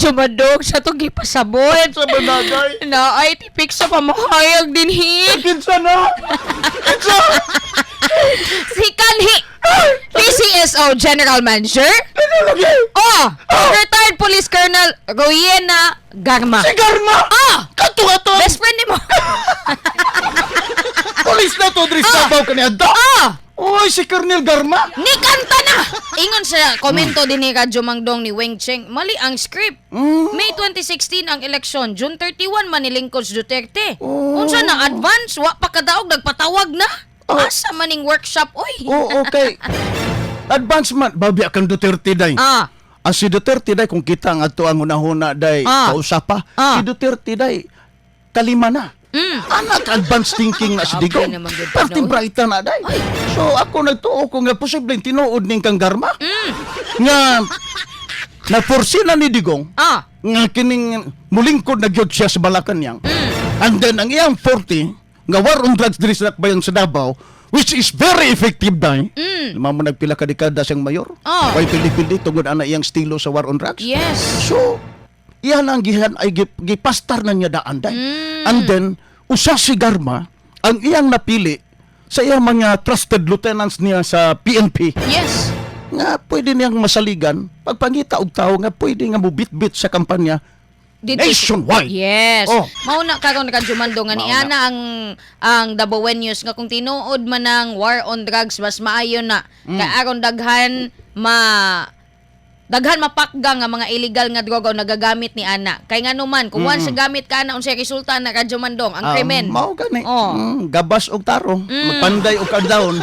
Radyo Mandong, sa itong gipasabot. Sa banagay. Naay tipik sa pamahayag dinhi. Kinsa na? Kinsa? Si Kanhi PCSO General Manager. Ano lagi? Oh, retired Police Colonel Rowena Garma. Si Garma! Ah! Kato ato! Best friend nimo. Police na to, diri sa Davao kaniadto. Ah! Uy, si Colonel Garma! Ni kanta na! Ingon sa komento din ni Radyo Mangdong ni Weng Cheng, mali ang script. May 2016 ang eleksyon, June 31 manilingkod si Duterte. Unsa na advance, wa pa kadaog nagpatawag na. Asa maning workshop oy? Oh, okay. Advance man. Babya kang Duterte day. Ang si Duterte day, kung kita ang ato ang hunahuna day, kausapa, si Duterte day, kalima na. Anak, advance thinking na si Grabe Digong. naman gyud Perting pa, no? brighter na day. So ako nagtuo ko nga posibleng tinuod ning kang Garma. Nga na-foresee na ni Digong nga kining mulingkod na gyud siya sa Malacanang. And then ang iyang 40 nga war on drugs diri sa Dakbayan sa Davao, which is very effective day. Mm. Mo nagpila ka dekada siyang mayor. Way pili-pili tungod ana iyang estilo sa war on drugs. So, iyan ang gihan ay gipastar na niya daan day. And then usa si Garma ang iyang napili sa iyang mga trusted lieutenants niya sa PNP nga pwede niyang masaligan pagpangita og tawo nga pwede nga mubitbit sa kampanya nationwide. Yes. Oh. Mao na karon, Radyo Mando, nga Mao niana ang Dabawenyo nga kung tinuod man ang war on drugs, mas maayo na kay aron daghan mapakga nga mga illegal nga droga o nagagamit ni ana. Kay ngano man kung once gamit ka na, unsay resulta na, Radyo Mandong, ang Ah, krimen. Mao gani. Oh. Gabas og tarong, magpanday og kadlawon.